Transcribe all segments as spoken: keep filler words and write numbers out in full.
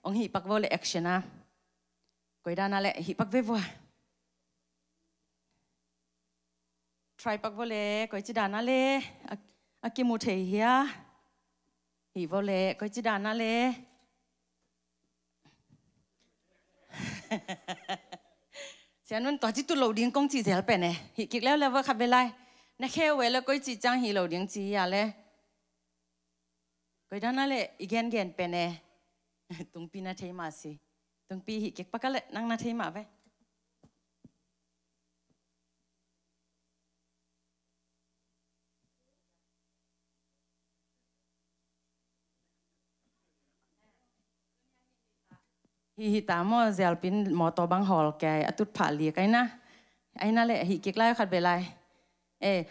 Ong hih pak vo le action a. Koi dan a le hih pak ve vua. Try pak vo le, koi ci dan a le. A, a kimu thei hia. Hih vo le, koi ci dan a le. Sianun tua ci tut lo ding kong ci zel pen e. Hih kik leuleu va khat ve lai. Na kheu ve le koi ci ciang hih lo ding ci hia le. Koi dan a le i gengen pen e. Tungpi na thei mah si. Tungpi hih kik pak a le nang na thei mah ve. Hih, hih ta maw, zialpin mawtaw bang hawl kei a tutphah lik aina. Aina le hih kik lai khat ve lai. E,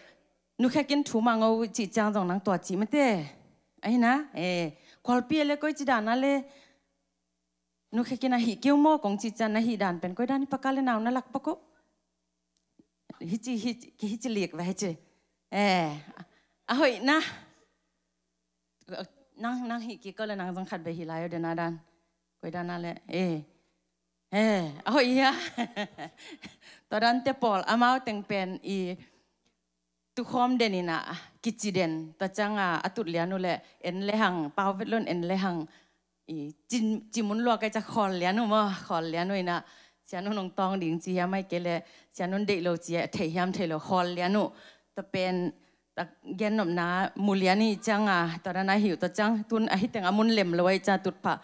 nukhekin thu mang o cih ciang zong nang tua cih mate. Aina, e, kualpi a le koi ci dan a le. Nukhekin a hih keu maw kong cih ciang na hih dan pen koi dan i paka le nau na lak pak o. Hici, hici, hici lik va hici. E, a hoih na. Nang, nang hih kik ko le nang zong khat ve hih lai o den a dan. Koi dan a le. E. E, a hoih hia. Tua dan te pawl, amau teng pen i tukhawm den ina, kici den. Tua ciang a, a tut lian uh le, en le hang, pau vet lon en le hang. I, cin, cimun lua kai ca khawl lian uh maw, khawl lian uh ina, sianun ong tawng ding ci hiam ai kei le, sianun deih lo ci a, thei hiam thei lo, khawl lian uh. Tua pen, ta gen nopna mu lian i ciang a, tua dan a hi uh tua ciang, tun a hi teng a mun lem lo ai ca tutphah.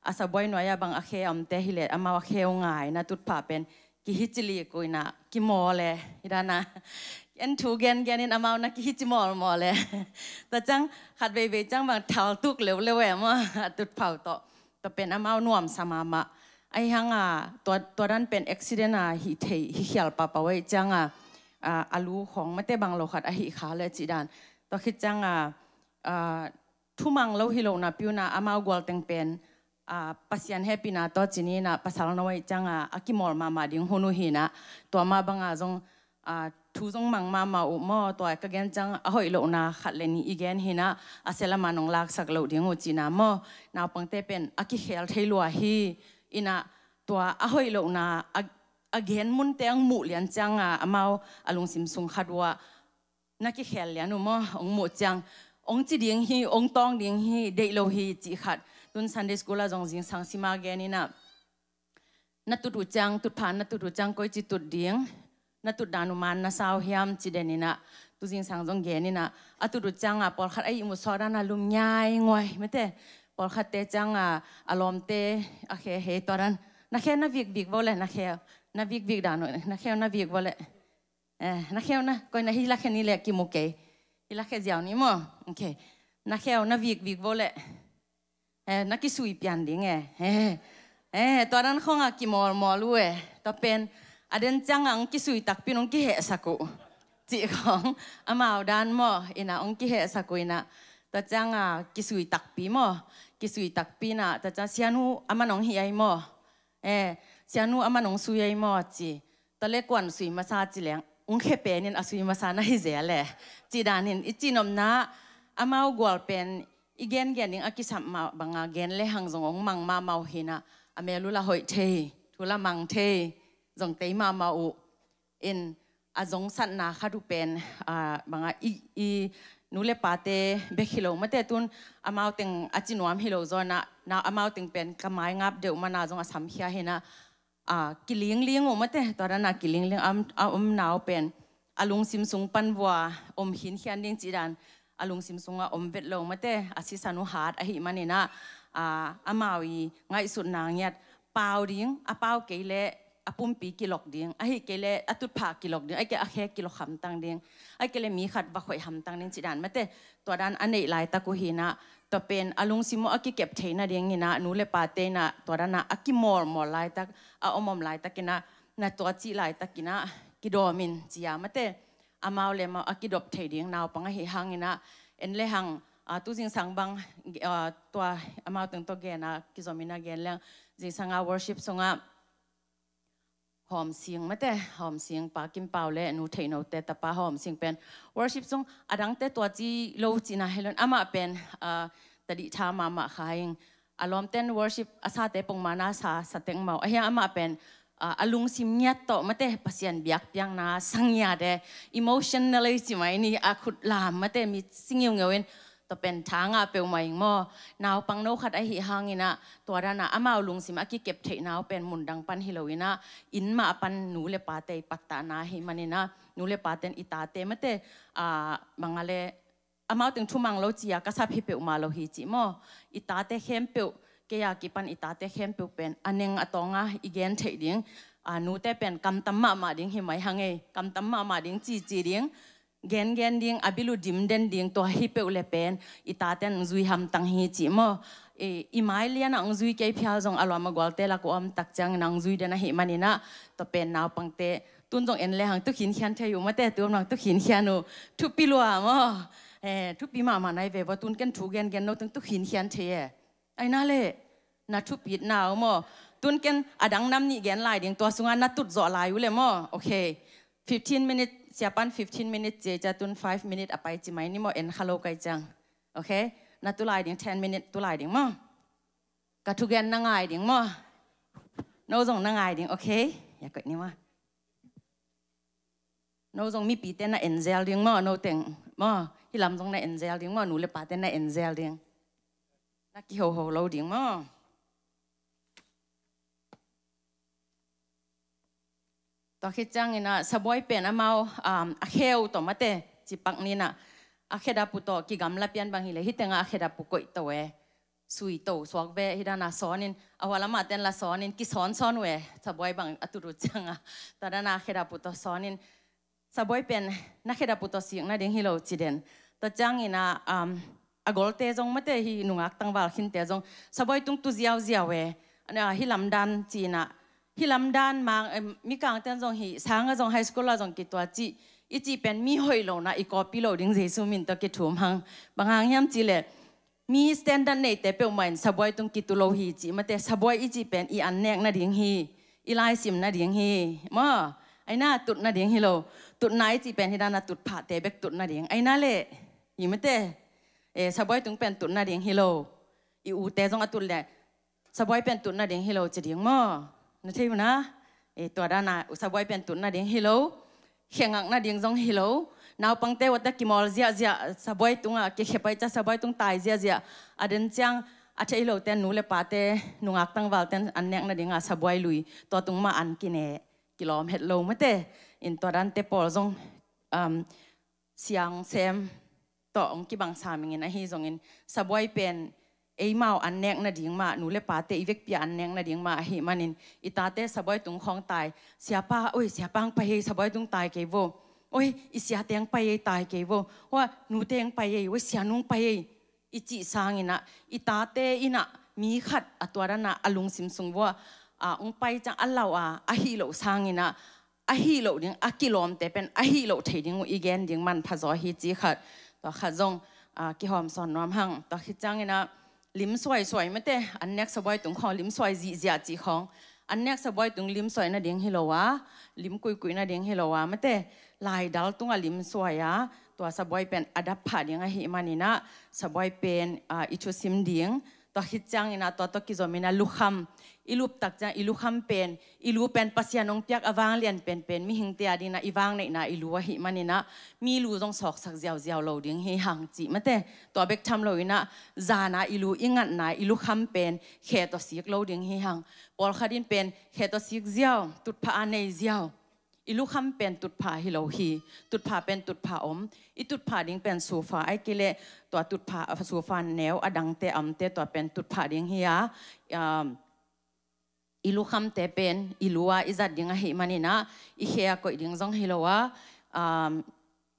A sabuai nuai a bang a khe a omte hi le, amau a khe uh ngai na tutphah pen, kihici lik uh ina, kimawl e, hi dan a. En thu gen gen in amau na kihici mawlmawl e. Tua ciang, khat veivei ciang bang thal tuk leuleu e maw, a tutphah uh tawh. Tua pen amau nuamsa mahmah. Ahi hang a, tua, tua dan pen accident a hih thei, hih khial pahpah uh ahi ciang a, a, a lu khawng mate bang lo khat a hih kha le cih dan. Tua khit ciang a, a, thumang lo hi lo napi uh na amau gual teng pen, a, Pasian hehpihna tawh ci ni ina pasal no ahi ciang a, a kimawl mahmah ding hun uh hi ina. Tua mah bang a zong, a, thu zong mang mahmah uh maw, tua ka gen ciang a hoih lohna khat le nih i gen hi ina, a sia lam a nong laksak loh ding uh cihna maw, naupangte pen a kikhel thei lua hi ina, tua a hoih lohna a, a gen munte ong muh lian ciang a, amau a lungsim sung khat uh ah na kikhel lian uh maw, ong muh ciang, ong ci ding hi, ong tawng ding hi, deih lo hi cih khat. Tun Sunday school a zong zingsang sim a gen ina, na tut uh ciang, tutphah na tut uh ciang koi ci tut ding, na tut dan uh man na sau hiam ci den ina, tu zingsang zong gen ina, a tut uh ciang a pawlkhat a ihmu sawt dan a lum ngiai nguai mate, pawlkhatte ciang a, a lawmte a khe he tua dan, na khe na vikvik vo le, na khe na vikvik dan uh, na khe na vik vo le. Eh, na khe na, koi na hi la khe ni le kimu kei. Hi la khe ziau ni maw. Ok. Na khe na vikvik vo le. Eh, na kisui pian ding e. Eh, eh, tua dan khong a kimawlmawl uh e. Tua pen, a den ciang a ong kisui takpi nong kihehsak uh. Cih khong, amau dan maw, ina ong kihehsak uh ina. Tua ciang a kisui takpi maw. Kisui takpi na, tua ciang sianu ama nong hi ai maw. Eh, sianu ama nong sui ai maw ci. Tua le kuan sui masa ci leng, ung khe penin a sui masa na hi zel e. Ci danin, i ci nopna, amau gual pen, i gengen ding a kisam mah banga gen le hang zong ong mang mahmah uh hi na, a mel uh la hoih thei, thu la mang thei, zong tei mahmah uh. In, a zongsatna khat uh pen, a, banga i, i nu le pate bek hi lo, mate tun, amau teng a ci nuam hi lo zaw na, na amau teng pen ka mai ngap deuh mana zong a samkhia hi na, a, kilingling uh mate, tua dan a kilingling a om, a om nau pen, a lungsim sung pan vua om khinkhian ding cih dan, a lungsim sungah om vet lo mate, a sisan uh hat ahih manin ah, a, amau i ngaihsutna ngiat pau ding, a pau kei leh a pumpi kilok ding, ahih kei leh a tutphah kilok ding, ahih kei leh a khe kilok hamtang ding, ahih kei leh mi khat va khoih hamtang ding cih dan mate, tua dan a neih laitak uh hi na, tua pen a lungsim uh a kikep theih nading in ah, nu le pate in ah, tua dan ah a kimawlmawl laitak, a om om laitak in ah, na tua cih laitak in ah, kidawm in ci a mate, amau le amau a kidop thei ding naupang ahih hang in ah, en le hang, a, tu zingsang bang, a, tua amau teng tawh gen a, kizom in ah gen leng, zingsang a worship sungah, Hawm Sing mate, Hawm Sing, Pa Kim Pau le Nu Theih No te tapa Hawm Sing pen worship sung a dangte tua ci lo cihna hi lo in, amah pen, ah, tadih tha mahmah kha ing, a lawmten worship a sate pongmana sa, sa teng mau. Ahi a amah pen, a, a lungsim ngiat tawh mate Pasian biakpiakna sangiate emotionally ci mai ni a khut lam mate mi singiungeu in tua pen thangah peuhmah ing maw. Naupang no khat ahi hangin ah tua dan ah amau lungsim a kikep theihna uh pen mundang pan hi lo in ah inn mah pan nu le pate i pattahna ahi manin ah nu le paten i tate mate, a, mangale amau teng thumang lo ci-a ka sap hi peuhmah lo hi cih maw. I tate khempeuh, kei a kipan i tate khempeuh pen a neng a tawnga i gen theih ding. A, nute pen kamtam mahmah ding hi mai hang ei, kamtam mahmah ding cici ding, gengen ding, a bil uh dimden ding, tua hi peuh le pen i taten hong zui hamtang hi cih maw. I, i mai lianah hong zui kei phial zong a lawm a gualte lak uh a om tak ciangin hong zui den ahi manin ah tua pen naupangte tun zong en le hang tu khinkhian thei uh mate, tu om hang tu khinkhian uh. Thupi lua maw. Eh, thupi mahmah nai ve vua, tun ken thu gengen no teng tu khinkhian thei e. Aina le na thupitna uh maw. Tun ken a dang nam nih gen lai ding, tua sungah na tut zawh lai uh le maw. Okay. Fifteen minute, siapan fifteen minute cia cia tun five minute a pai ci mai ni maw, en kha lo kai ciang. Okay. Na tu lai ding, ten minute tu lai ding maw. Ka thugen na ngai ding maw. No zong na ngai ding, okay. Ya koih ni maw. No zong mipite na enzel ding maw, no teng maw. Hih lam zong na enzel ding maw, nu le pate na enzel ding. Na kihoho lo ding maw. Tua khit ciangin ah sabuai pen amau, um, a kheu tawh mate cipak ni in ah a khedap uh tawh kigamla pian bang hi le hih tengah a khedap uh koih to e. Sui to suak ve, hih dan a sawnin, a hua lamah ten la sawnin kisawnsawn uh e, sabuai bang a tut uh ciangah. Tua dan a khedap uh tawh sawnin, sabuai pen na khedap uh tawh sik nading hi lo ci den. Tua ciangin ah, um, a golte zong mate hi nungak tangval khinte zong sabuai tung tu ziauziau e. Ana, hih lamdan ci-in ah, hih lamdan mang, em, mikangten zong hih sangah zong high school ah zong kitua cih, i cih pen mi hoih lo na i copy lo ding Jesu min tawh kithum hang. Bang hang hiam cih leh mi standard neite peuhmah in sabuai tung kitu lo hi cih mate, sabuai i cih pen i an nek nading hi, i laisim nading hi maw. Aina tut nading hi lo. Tutna i cih pen hih dan a tutphahte bek tut nading. Aina le hi mate, eh, sabuai tung pen tut nading hi lo. I ute zong a tut le sabuai pen tut nading hi lo ci ding maw. Na thei uh na. Eh, tua dan a sabuai pen tut nading hi lo. Khe ngak nading zong hi lo. Naupangte uate kimawl ziahziah, sabuai tungah kikhe pai ciah sabuai tung tai ziahziah. A den ciang a thei lote nu le pate, nungak tangvalten an nek nading a sabuai lui, tua tung mah an kine, kilawm het lo mate. In tua dante pawl zong, um, siang sem tawh hong kibang sa mingin ahi zongin sabuai pen eimau an nek nading mah, nu le pate i vekpi a an nek nading mah ahi manin, i tate sabuai tung khawng tai, siapa, oi, siapa hong pai ei, sabuai tung tai kei vo. Oi, i siate hong pai ei, tai kei vo. Hua, nute hong pai ei, oi, sianu hong pai ei, i cih sangin ah, i tate in ah mi khat a tua dan a a lungsim sung vua, a, hong pai ciang a lau a, a hih loh sangin ah, a hih loh ding, a kilawmte pen a hih loh thei ding uh i gen ding manpha zaw hi ci khat. Tua khat zong, a, kihawmsawn nuam hang. Tua khit ciangin ah lim suaisuai mate, an nek sabuai tung khawng lim suai zihziah cih khawng. An nek sabuai tung lim suai nading hi lo a, lim kuikui nading hi lo a mate, laidal tungah lim suai a, tua sabuai pen a dap phah ding ahi manin ah, sabuai pen, a, i thusim ding. Tua khit ciangin ah tua tawh kizom in ah lukham i lup tak ciang, i lukham pen, i lu pen Pasian hong piak a vanglian penpen mihingte a dingin ah i vangneihna i lu ahi manin ah, mi lu zong sawksak ziauziau lo ding hi hang cih mate. Tua bek tham lo in ah, zan a i lu, i ngatna, i lukham pen khe tawh sik lo ding hi hang. Pawlkhat in pen khe tawh sik ziau, tutphah a nei ziau. I lukham pen tutphah hi lo hi. Tutphah pen tutphah om. I tutphah ding pen sufa, ahih kei leh tua tutphah, sufa neu a dangte a omte, tua pen tutphah ding hi a, um, i lukhamte pen i lu a i zat ding ahi manin ah, i khe a koih ding zong hi lo a, um,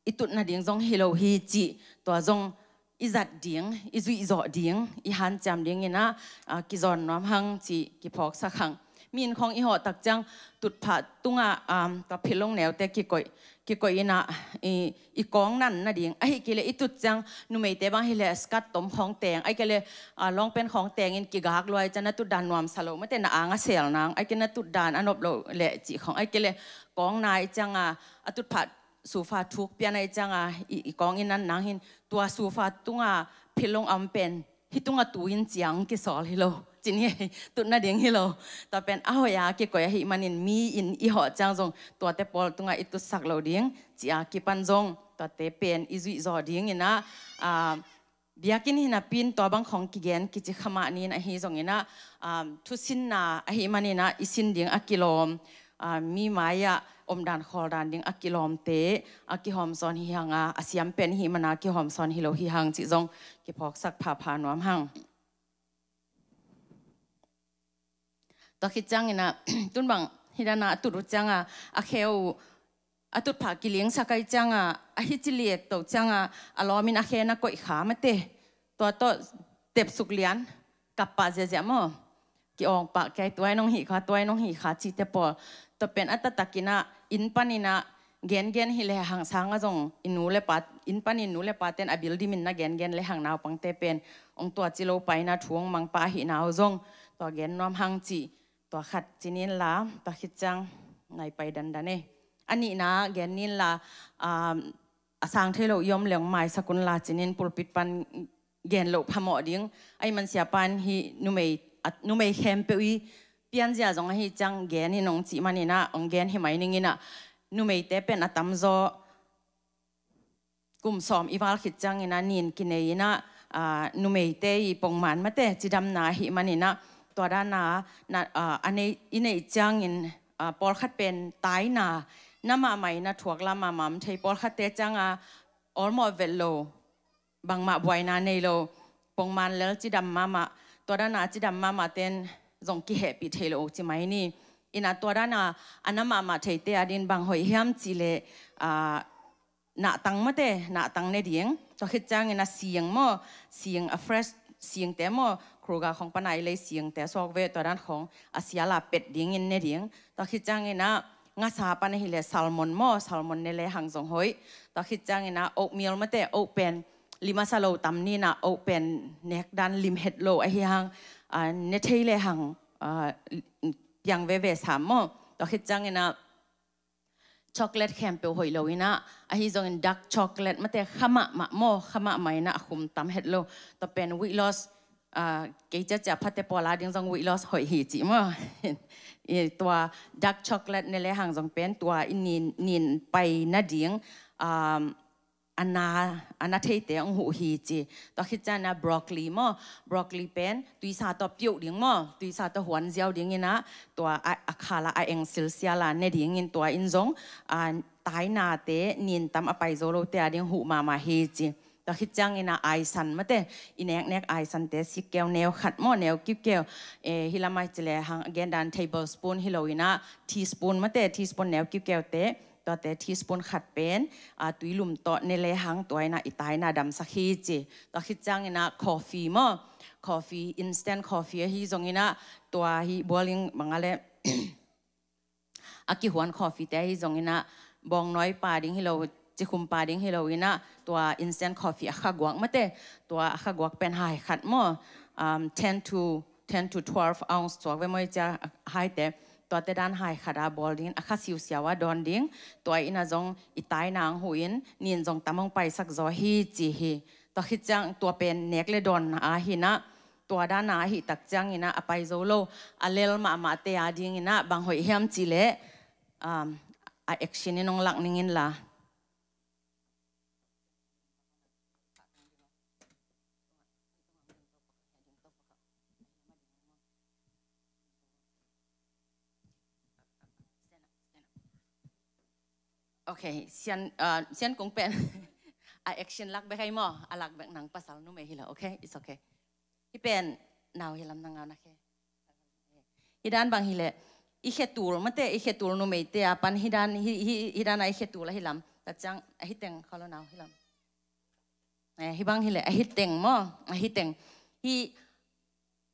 i tut nading zong hi lo hi cih, tua zong i zat ding, i zuih zawh ding, i hanciam dingin ah, a, kizawn nuam hang cih kiphawksak hang. Mi inn khawng i hawh tak ciang tutphah tungah, um, tua philong neute kikoih, kikoih in ah, i, i kawng nan nading. Ahih kei leh i tut ciang numeite bang hi leh skirt tom khawng teng, ahih kei leh, a, lawngpen khawng tengin kigak lua ahih ciang na tut dan nuamsa lo mate, na ang a sel nang, ahih kei leh na tut dan a nop lo leh cih khawng, ahih kei leh kawng na ahih ciang a, a tutphah sufa thuk pian ahih ciang a, i, i kawng i nan nang hi in, tua sufa tunga philong a om pen hih tungah tu in ciang kisawl hi lo. Cin hi, tut nading hi lo. Tua pen a hoih a kikoih ahih manin mi in i hawh ciang zong tuate pawl tungah i tutsak lo ding ci-a kipan zong tuate pen i zuih zaw ding in ah, ah, biakinn hi napi in tua bang khawng kigen kici kha mah ni in ahi zongin ah, ah, thusinna ahih manin ah i sin ding a kilawm, ah, mi mai-ah omdan khawldan ding a kilawmte a kihawmsawn hi hang a, a siam pen hi mana kihawmsawn hi lo hi hang cih zong kiphawksak phapha nuam hang. Tua khit ciangin ah, tun bang hih dan a a tut uh ciang a, a khe uh a tutphah kilingsak ahih ciang a, a hi ci liek to ciang a, a lawm in a khe na koih kha mate. Tua tawh tepsuk lian, kap pah ziahziah maw. Ki-awng pah kei, tua in hong hih kha, tua in hong hih kha cihte pawl. Tua pen a taktak in ah, inn panin ah gengen hi lehang, sang a zong i nu le pa, inn panin nu le pate'n a bil dimin na gengen lehang, naupangte pen hong tua ci lo pa in ah thu hong mang pa ahihna uh zong tua gen nuam hang cih, tua khat ci ni in la, tua khit ciang nai pai dandan e. A nihna gen ni in la, um, a sang thei lo i om leh hong maisak un la ci ni in, pulpit pan gen loh phamawh ding. Ahih man siapa in hih numei, a, numei khempeuh i pianzia zong ahih ciang gen in hong cih manin ah, hong gen hi mai ning in ah, numeite pen a tamzaw kum sawm i val khit ciangin ah nin kinei in ah, ah, numeite i pongman mate cidamna ahih manin ah, tua dan a, na, ah, a nei, i neih ciangin, ah, pawlkhat pen taina na mahmah in ah thuak la mahmah om thei, pawlkhatte ciang a awlmawh vet lo, bangmah buaina nei lo, pongman lel cidam mahmah, tua dan a cidam mahmah ten zong kihehpih thei lo ci mai ni. In ah tua dan a a na mahmah theite a dingin bang hoih hiam cih leh, ah, nahtang mate, nahtang ne ding. Tua khit ciangin ah sing maw, sing a fresh singte maw, Kroger khawng pan a i lei singte suak ve, tua dan khawng a sial a pet dingin ne ding. Tua khit ciangin ah ngasa pan ahih leh salmon maw, salmon ne lehang zong hoih. Tua khit ciangin ah oatmeal mate, oat pen lim a sa lo tam ni in ah, oat pen nek dan lim het lo ahih hang, ah, ne thei lehang, ah, piang veve sam maw. Tua khit ciangin ah chocolate khempeuh hoih lo in ah, ahi zongin dark chocolate mate, kha mahmah maw, kha mahmah in ah a khum tam het lo. Tua pen weight loss, ah, kei ciacia phate pawl a ding zong weight loss hoih hi ci maw. I tua dark chocolate ne lehang zong pen tua i nin, nin pai nading, um, a na, a na theite hong huh hi ci. Tua khit ciangin ah broccoli maw, broccoli pen tuisa tawh piuh ding maw, tuisa tawh huan ziau dingin ah, tua a, a khal a, a eng silsial a ne dingin tua in zong, ah, tainate nin tam a pai zo lote a ding huh mahmah hi ci. Tua khit ciangin ah aisan mate, i neknek aisante sikkeu neu khat maw, neu kiukeu, eh, hih lam a hi ci lehang a gen dan tablespoon hi lo in ah, teaspoon mate, teaspoon neu kiukeute, tuate teaspoon khat pen, ah, tui lum tawh ne lehang tua in ah i taina damsak hi ci. Tua khit ciangin ah coffee maw, coffee, instant coffee ahi zongin ah, tua hih bual ing bang a leh a kihuan coffeete ahi zongin ah, bawngnawi pa ding hi lo, cikhum pa ding hi lo in ah, tua instant coffee a khaguak mate, tua a khaguak pen hai khat maw, um, ten to, ten to twelve ounce suak ve maw, i cia a haite, tuate dan hai khat a bawl dingin a kha siusiau a dawn ding, tua in ah zong i taina hong huh in, nin zong tam hong paisak zaw hi ci hi. Tua khit ciang tua pen nek le dawn a hi in ah, tua dan a ahi tak ciangin ah a pai zo lo, a lel mahmahte a dingin ah bang hoih hiam cih leh, um, a action in hong lak ning in la. Ok, Sian, ah, Sian Kung pen a action lak bek hi maw, a lak bek nang pasal numei hi lo, ok, it's ok. Hih pen nau hi lam, nang nau na khe. Hih dan bang hi leh, i khetul mate, i khetul numeite a pan hih dan, hih, hih, hih dan a i khetul ahi lam. Tua ciang ahi teng kha lo nau hi lam. Eh, hih bang hi leh, ahi teng maw, ahi teng. Hih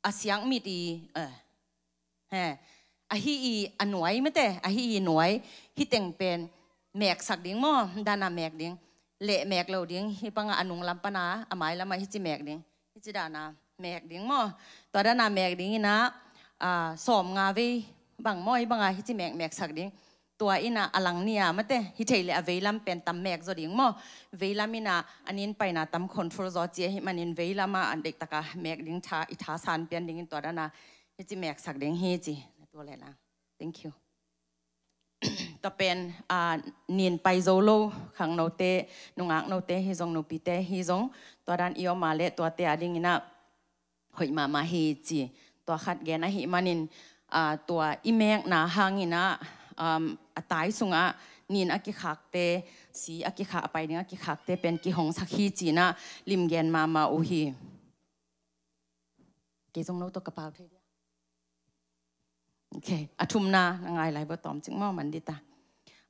a siak mit i, eh, he, ahi i a nuai mate, ahi i nuai, hih teng pen meksak ding maw, dan a mek ding. Leh mek lo ding, hih bang a nung lam pan a, a mai lam a hih ci mek ding. Hih ci dan a mek ding maw. Tua dan a mek ding in ah, ah, sawm nga vei bang maw, hih bang a hih ci mek, meksak ding. tua in ah a lang ni-a mate, hi thei leh a veilam pen tam mek zaw ding maw. Veilam in ah a nin paina tam control zaw ci ahih manin veilam ah a deihtaka mek ding tha, i tha san pian dingin tua dan a hici meksak ding hi ci. Na tua leh na. Thank you. Tua pen, ah, nin pai zo lo khangnote, nungaknote hi zong, nupite hi zong, tua dan i om a leh tuate a dingin ah hoih mahmah hi ci. Tua khat gen ahih manin, ah, tua i mekna hangin ah, um, a tai sungah nin a kikhakte, si a kikhak, a pai ding a kikhakte pen kihongsak hi ci-in ah limgen mahmah uh hi. Kei zong no tawh ka pau thei dia. Ok, a thumna, na ngai lai bawh tawm cik maw, man dita.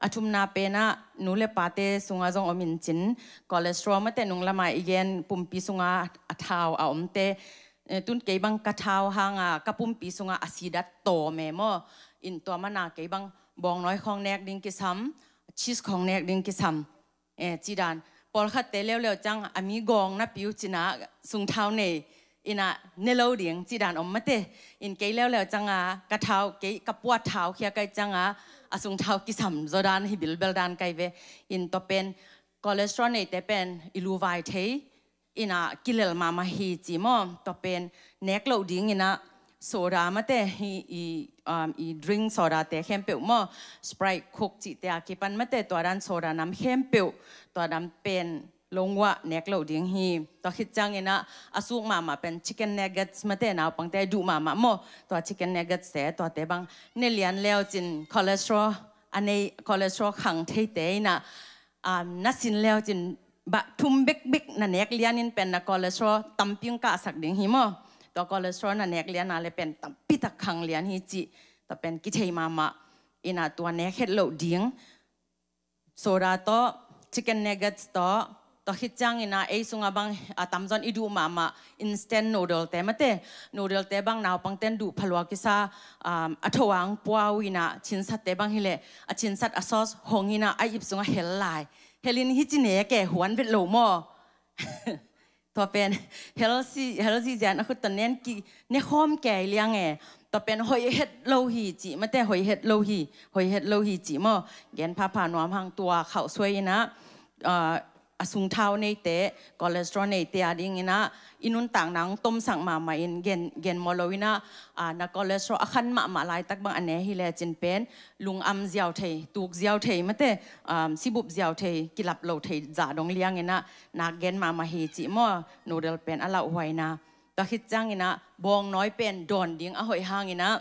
A thumna pen ah nu le pate sungah zong om in cin, cholesterol mate nung lamah i gen pumpi sungah a thau a omte, eh, tun kei bang ka thau hangah ka pumpi sungah a sidat tawm e maw. In tua mana kei bang bawngnawi khawng nek ding kisam, cheese khawng nek ding kisam. Eh, ci dan, pawlkhatte leuleu ciang a mi gawng napi uh cin ah sungthau nei in ah ne lo ding ci dan om mate. In kei leuleu ciang ah ka thau, kei ka puat thau khia kai ciang ah a sungthau kisam zaw dan hi bilbel dan kai ve. In tua pen cholesterol neite pen i luvai thei in ah kilel mahmah hi ci maw. Tua pen nek loh dingin ah soda mate hi i, um, i drink sodate khempeuh maw, Sprite, Coke cihte a kipan mate, tua dan soda nam khempeuh, tua dan pen lungua nek loh ding hi. Tua khit ciangin ah a suk mahmah pen chicken nuggets mate, naupangte a duh mahmah maw. Tua chicken nuggets te, tuate bang ne lian leu cin cholesterol a nei, cholesterol khang theite in ah, um, na sin leu cin bah thum bekbek na nek lianin pen na cholesterol tampi hong kahsak ding hi maw. Tua cholesterol na nek lian a leh pen tampi tak khang lian hi ci. Tua pen kithei mahmah in ah tua nek het loh ding. Soda tawh, chicken nuggets tawh, tua khit ciangin ah ei sungah bang a tamzaw in i duh mahmah instant noodle te mate. Noodle te bang naupangte in duh phalua kisa, um, a tho a hong pua uh in ah, cinsatte bang hi leh a cinsat a sauce hong in ah a ip sungah hel lai. Helin hici nek e, huan vet lo maw. Tua pen healthy, healthy zian a khut tawh nen ki, ne khawm kei liang e. Tua pen hoih het lo hi ci mate, hoih het lo hi, hoih het lo hi ci maw. Gen phapha nuam hang, tua khauh suai in ah, ah, a sungthau neite, cholesterol neite a dingin ah i nuntakna hong tomsak mahmah in gen, gen maw lo in ah, ah, na cholesterol a khan mahmah laitak bang a ne hi lecin pen lungam ziau thei, tuk ziau thei mate, um, sibup ziau thei, kilap lo thei zah dong liangin ah nak gen mahmah hi ci maw. Noodle pen a lauhuaina. Tua khit ciangin ah bawngnawi pen dawn ding a hoih hangin ah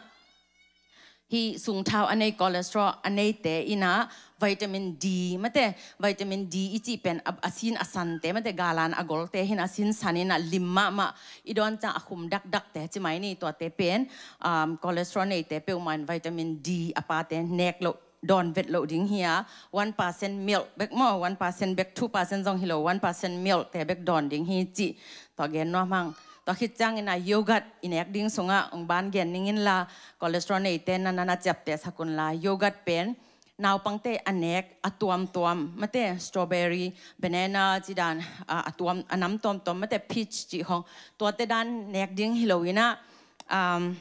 hih sungthau a nei, cholesterol a neite in ah vitamin D mate, vitamin D i cih pen a, a sin a sante mate, galan a golte hi in a sin san in ah lim mahmah, i dawn ciang a khum dakdakte ci mai ni, tuate pen, um, cholesterol neite peuhmah in vitamin D a pate nek loh, dawn vet loh ding hi a, one percent milk bek maw, one percent bek, two percent zong hi lo, one percent milk te bek dawn ding hi ci. Tua gen nuam hang. Tua khit ciangin ah yogurt i nek ding sungah hong ban gen ning inla, cholesterol neite na, na, na ciaptehsak unla, yogurt pen naupangte a nek a tuamtuam mate, strawberry, banana ci dan, a, a tuam, a nam tuamtuam mate, peach ci khawng, tuate dan nek ding hi lo in ah, um,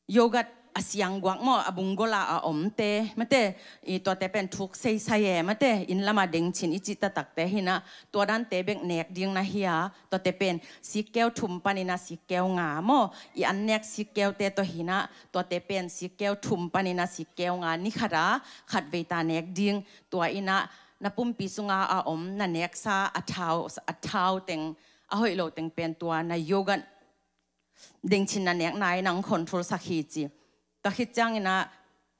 yogurt a siang guak maw, a bung gola a omte mate, i tuate pen thuk seisai e mate, inn lama dengcin i cih taktakte hi in ah, tua dante bek nek ding na hi a, tuate pen sikkeu thum panin ah sikkeu nga maw, i an nek sikkeute tawh hi in ah, tuate pen sikkeu thum panin ah sikkeu nga ni khat a khat vei ta nek ding. Tua in ah na pumpi sunga a om na neksa a thau, a thau teng, a hoih lo teng pen tua na yogurt dengcin na nekna in ah hong control sak hi ci. Tua khit ciangin ah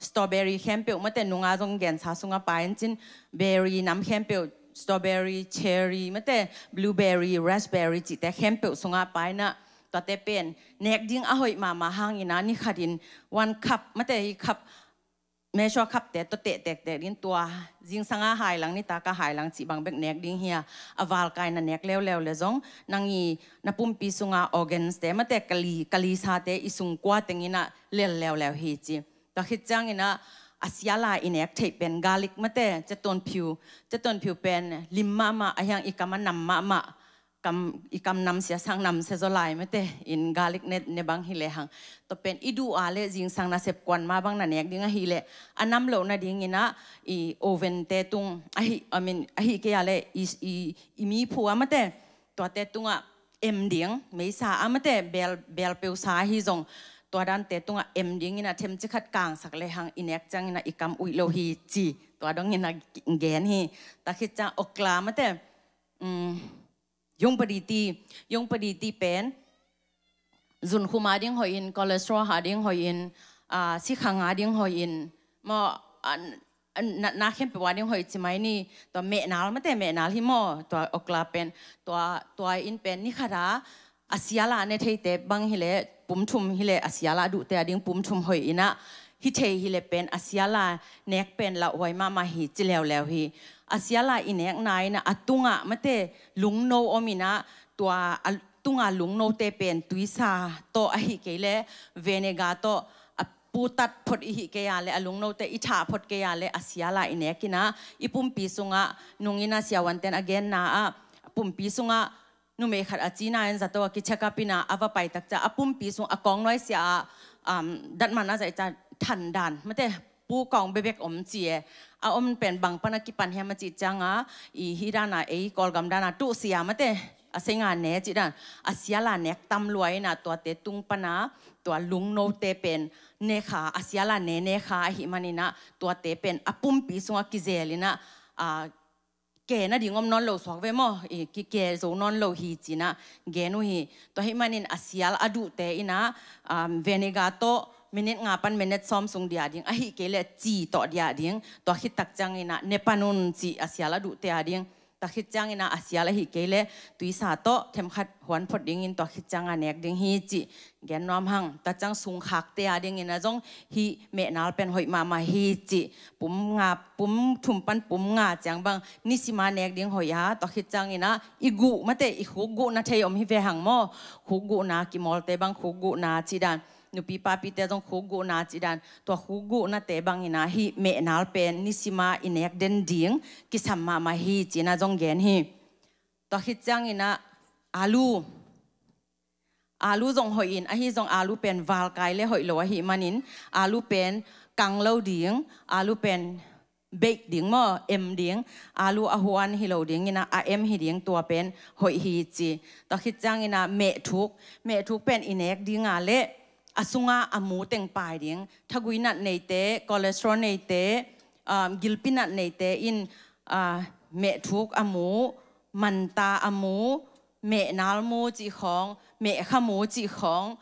strawberry khempeuh mate, nunga zong gensa sungah pai in cin, berry nam khempeuh, strawberry, cherry mate, blueberry, raspberry cihte khempeuh sungah pai in ah, tuate pen nek ding a hoih mahmah hangin ah ni khatin one cup mate, hih cup, measure cup te tawh teh tektek ding, tua zingsanga hailang, nitak a hailang cih bang bek nek ding hi a, a valkai na nek leuleu le zong nang i na pumpi sunga organs te mate, kali, kalisate i sungkua teng in ah lel leuleu hi ci. Tua khit ciangin ah a siala i nek theih pen garlic mate, cetonphiu, cetonphiu pen lim mahmah, a hiang i kam a nam mahmah. kam, i kam namsia sang namsia zaw lai mate, in garlic ne, ne bang hi lehang. Tua pen i duh a leh zingsang nasep kuan ma bang na nek ding ahih leh a nam loh nadingin ah i oven te tung ahi, I mean, ahih kei a leh i, i, i mi phu a mate, tuate tungah em ding, meisa a mate, bel, bel peusa ahi zong, tua dante tungah em dingin ah themcik khat kangsak lehang i nek ciangin ah i kam uih lo hi ci. Tua dongin ah gen hi. Tua khit ciang okra mate, um, yungpadi ti, yungpadi ti pen zunkhum a ding hoih in, cholesterol a ding hoih in, ah, sikhang a ding hoih in, maw, ah, natna khempeuh a ding hoih ci mai ni. Tua mehnal mate, mehnal hi maw, tua okra pen, tua, tua in pen ni khat a, a sial a ne theite bang hi leh, pum thum hi leh a sial a duhte a ding pum thum hoih in ah, hi thei hi leh pen a sial a nek pen lauhuai mahmah hi ci leuleu hi. A sial a i nekna in ah a tungah mate lungno om in ah, tua a tunga lungnote pen tuisa tawh ahih kei leh vinegar tawh a putat phot i hih kei a leh, a lungnote i thah phot kei a leh a sial a i nek in ah, i pumpi sungah, nung in ah siavuanten a genna ah, pumpi sungah numei khat a cina in zato a ki check up in ah a va pai tak ciang a pumpi sung a kawng nuaisia ah, um, datman a zaih ciang than dan mate, pu kawng bebek om ci e. A om pen bang pan a kipan hiam a cih ciang a, i hih dan a ei Kawlgam dan a tuhsia mate, a senga ne cih dan, a sial a nek tam lua in ah tuate tung pan a, tua lungnote pen nekha, a sial a ne nekha ahih manin ah tuate pen a pumpi sungah kizel in ah, ah, ke nading om nawn lo suak ve maw, i, ki, ke zo nawn lo hi ci in ah gen uh hi. Tua ahih manin a sial a duhte in ah, um, vinegar tawh minute nga pan minute sawm sung dia ding, ahih kei leh ci tawh dia ding, tua khit tak ciangin ah ne pan un ci a sial a duhte a ding. Tua khit ciangin ah a sial ahih kei leh tuisa tawh themkhat huan phot dingin tua khit ciang a nek ding hi ci gen nuam hang. Tua ciang sungkhakte a dingin ah zong hih mehnal pen hoih mahmah hi ci. Pum nga, pum thum pan pum nga ciang bang nisim a nek ding hoih a, tua khit ciangin ah i guh mate, i khuk guhna thei om hi ve hang maw. Khuk guhna, kimawlte bang khuk guhna cih dan, nupi papite zong khuk guhna cih dan, tua khuk guhnate bangin ah hih mehnal pen nisim a i nek den ding kisam mahmah hi ci in ah zong gen hi. Tua khit ciangin ah alu, alu zong hoih in, ahi zong alu pen valkai leh hoih lo ahih manin, alu pen kang lo ding, alu pen bake ding maw, em ding, alu a huan hi lo dingin ah a em hi ding, tua pen hoih hi ci. Tua khit ciangin ah mehthuk, mehthuk pen i nek ding a leh a sungah a mu teng pai ding. Thagui nat neite, cholesterol neite, um, gilpi nat neite in, ah, mehthuk a mu, manta a mu, mehnal mu cih khawng, mehkha mu cih khawng,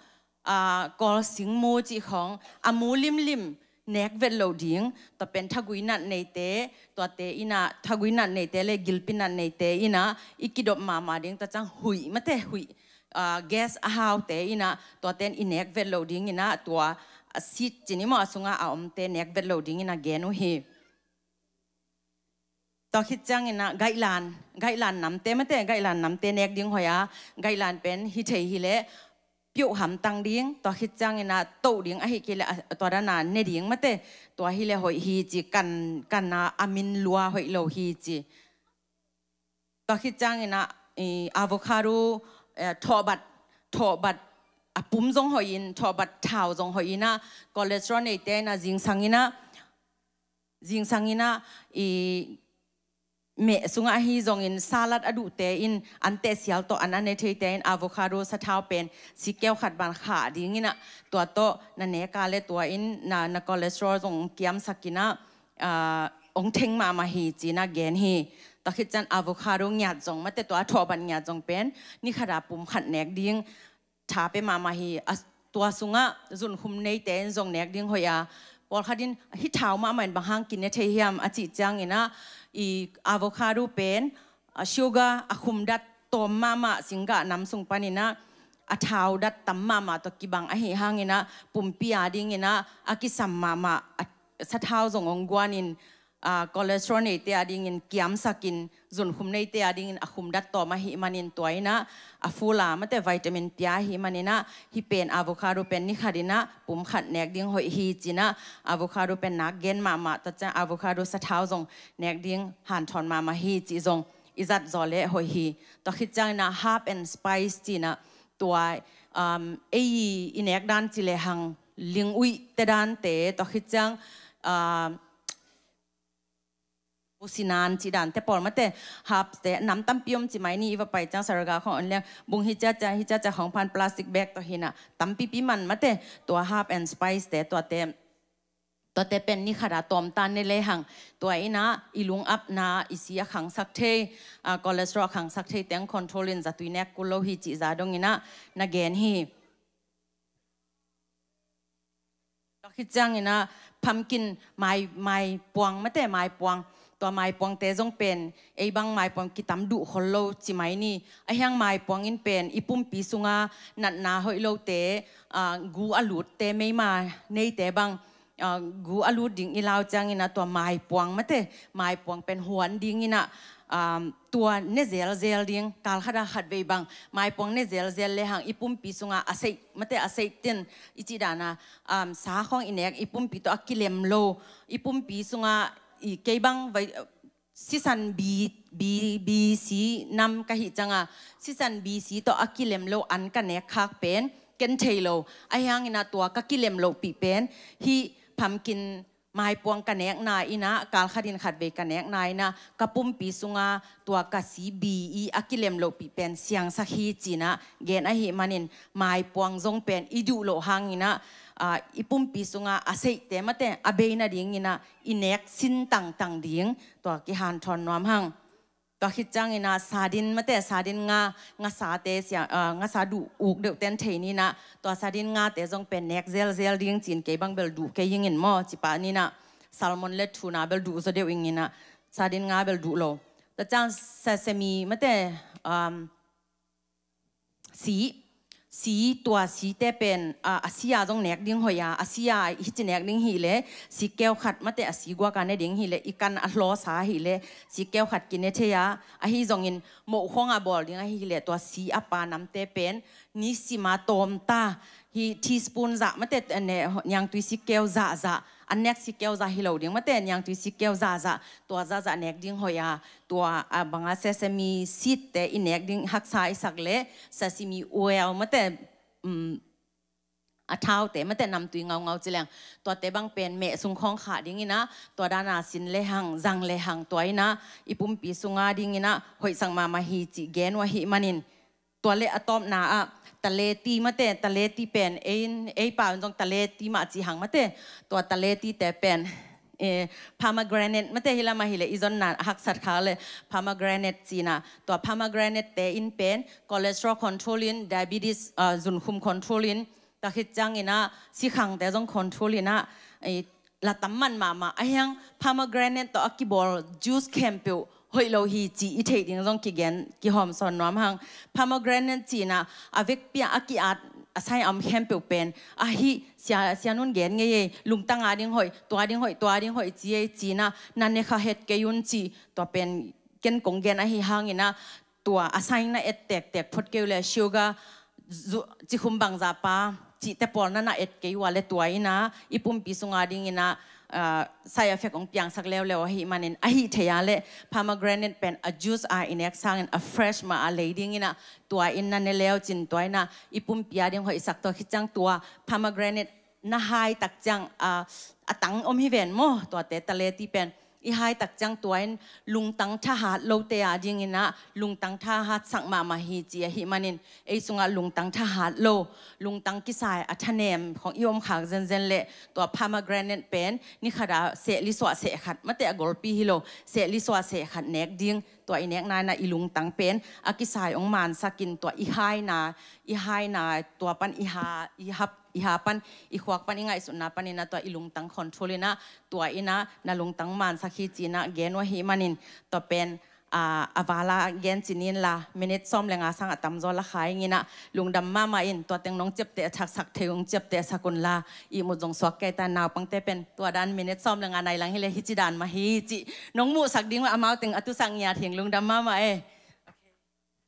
ah, kawlsing mu cih khawng, a mu limlim nek vet lo ding. Tua pen thagui nat neite, tuate in ah, thagui nat neite leh gilpi nat neite in ah i kidop mahmah ding. Tua ciang huih mate, huih, ah, gas a haute in ah tuate in i nek vet lo dingin ah, tua a seed ci ni maw, a sungah a omte nek vet lo dingin ah gen uh hi. Tua khit ciangin ah gailan, gailan namte mate, gailan namte nek ding hoih a, gailan pen hi thei hi leh pioh hamtang ding, tua khit ciangin ah toh ding, ahih kei leh a, tua dan a ne ding mate, tua hi leh hoih hi ci, kan, kan a, a min lua hoih lo hi ci. Tua khit ciangin ah, i, avocado, eh, thawhbat, thawhbat a pum zong hoih in, thawhbat thau zong hoih in ah, cholesterol neite in ah zingsang in ah, zingsang in ah, i, meh sungah ahi zongin salad a duhte in, an tehsial tawh an a ne theite in avocado sathau pen sikkeu khat ban khah dingin ah, tua tawh na nek a leh tua in na, na cholesterol zong kiamsak in ah, ah, ong theng mahmah hi ci in ah gen hi. Tua khit ciang avocado ngiat zong mate, tua a thawhbat ngiat zong pen ni khat a pum khat nek ding tha pia mahmah hi. A, tua sungah zunkhum neite in zong nek ding hoih a, pawlkhat in hih thau mahmah in bang hang ki ne thei hiam a cih ciangin ah, i avocado pen, a, sugar a khumdat tawm mahmah singgah nam sung panin ah, a thau dat tam mahmah tawh kibang ahih hangin ah pumpi a dingin ah a kisam mahmah, a, sathau zong ong guanin, ah, cholesterol neite a dingin kiamsak in, zunkhum neite a dingin a khumdat tawm ahih manin tua in ah, a ful a mate vitamin pia ahih manin ah, hih pen avocado pen ni khat in ah pum khat nek ding hoih hi ci in ah, avocado pen nak gen mahmah, tua ciang avocado sathau zong nek ding hanthawn mahmah hi cih zong i zat zaw leh hoih hi. Tua khit ciangin ah herb and spice ci-in ah tua, um, ei i nek dan ci lehang ling uih te dante, tua khit ciang, um, businan ci dante pawl mate, herbs te nam tampi om ci mai ni. I va pai ciang Saraga khong on leng bung hi ciacia, hi ciacia khong phan plastic bag tawh hi-in ah tampipi man mate, tua herb and spice te tuate, tuate pen ni khat a tawm ta ne lehang tua in ah i lung apna, i si a khangsak thei, a, cholesterol a khangsak thei teng control in zatui nek kul lo hi cih za dongin ah na gen hi. Tua khit ciangin ah pumpkin, mai, maipuang mate, maipuang. Tua maipuangte zong pen ei bang maipuang kitam duh khol lo ci mai ni. Ahih hang maipuang in pen i pumpi sunga natna hoih lote, a, gu a lutte, meima neite bang, a, gu a lut ding i lau ciangin ah tua maipuang mate, maipuang pen huan dingin ah, um, tua ne zelzel ding, kal khat a khat vei bang maipuang ne zelzel lehang i pumpi sunga a seih mate, a seih tin i cih dan a, um, sa khong i nek, i pumpi tawh a kilem lo, i pumpi sunga i kei bang vai, sisan B, B, B C nam ka hih ciang a, sisan B C tawh a kilem lo an ka nek khak pen ken thei lo. Ahih hangin ah tua ka kilem lohpih pen hih pumpkin maipuang ka nekna in ah, kal khat in khat vei ka nekna in ah ka pumpi sunga tua ka si B i a kilem lohpih pen siangsak hi ci-in ah gen ahih manin maipuang zong pen i duh loh hangin ah, a, i pumpi sunga a seihte mate a bei nadingin ah i nek sin tangtang ding, tua kihanthawn nuam hang. Tua khit ciangin ah sardine mate, sardine nga, ngasate sia, a, ngasa duh uk deuh ten thei ni-in ah, tua sardine ngate zong pen nek zelzel ding ci-in, kei bang bel duh kei ing in maw, ci pah ni-in ah, salmon le tuna bel duh zaw deuh ing in ah, sardine nga bel duh lo. Tua ciang sesame mate, um, si, si, tua site pen, a, a si a zong nek ding hoih a, a si a hici nek ding hileh, si keu khat mate, a si guak a ne ding hileh, i kan a hlawsa hileh si keu khat kine thei a, ahi zongin moh khong a bawl ding ahileh tua si a pa namte pen nisim a tawm ta, hih teaspoon zah mate, ne, niangtui si keu zah zah, a nek si keu zah hi lo ding mate, niangtui si keu zah zah, tua zah zah nek ding hoih a, tua, a, bang a sesame seed te i nek ding, haksa i sak leh sesame oil mate, um, a thaute mate, namtui ngaungau ci leng, tuate bang pen meh sung khawng khah dingin ah, tua dan a sin lehang, zang lehang, tua in ah i pumpi sunga dingin ah hoihsak mahmah hi cih gen uh ahih manin, tua leh a tawpna ah taleti mate, taleti pen ei, ei pau in zong taleti mah ci hang mate, tua taletite pen, eh, pomegranate mate, hih lam ah hileh i zonna a haksat kha leh pomegranate ci-in ah, tua pomegranate-te in pen cholesterol control in, diabetes, ah, zunkhum control in, tua khit ciangin ah sikhangte zong control in ah, eh, la tam man mahmah. Ahih hang pomegranate tawh a kibawl juice khempeuh hoih lo hi cih i theih ding zong kigen, kihawmsawn nuam hang. Pomegranate ci-in ah a vekpi ah a ki-at a sai a om khempeuh pen, ahi, sia, sia nun gen ngei ei, lungtang a ding hoih, tua ding hoih, tua ding hoih ci ei, ci-in ah na ne kha het kei un ci, tua pen ken kong gen ahih hangin ah, tua a sai na et tektek phot kei uh leh, sugar, zu-, cikhum bangzah pa cihte pawl na na et kei uh a leh, tua in ah i pumpi sunga dingin ah, ah, side effect hong piangsak leuleu ahih manin, ahih theih a leh pomegranate pen a juice a i nek sangin a fresh mah a lei dingin ah, tua in na ne leu cin, tua in ah i pumpi a ding hoihsak. Tua khit ciang tua pomegranate na hai tak ciang, ah, a tang om hi ven maw, tuate taleti pen i hai tak ciang tua in lungtang thahat lote a dingin ah lungtang thahatsak mahmah hi ci ahih manin, ei sungah lungtang thahat lo, lungtang kisai a thanem khong i om khak zenzen leh tua pomegranate pen ni khat a sehli suah seh khat, mate a golpi hi lo, sehli suah seh khat nek ding, tua i nekna in ah i lungtang pen a kisai hong mansak in, tua i haina, i haina tua pan i ha, i hap, i ha pan, i khuak pan, i ngaihsutna panin ah tua i lungtang control in ah, tua in ah na lungtang mansak hi ci-in ah gen uh ahih manin, tua pen, ah, a vala gen ci-in la, minute sawm le nga sang a tamzaw la kha ing in ah, lungdam mahmah in, tua teng nong ciapteh a thaksak thei ung, ciaptehsak un la, ihmut zong suak kei ta. Naupangte pen tua dan minute sawm le nga nai lang hileh hici dan mah hi cih nong muhsak ding uh, amau teng a tusak ngiat hing, lungdam mahmah e.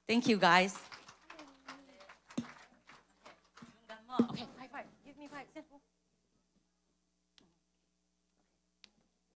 Thank you, guys. Okay, high five. Give me five.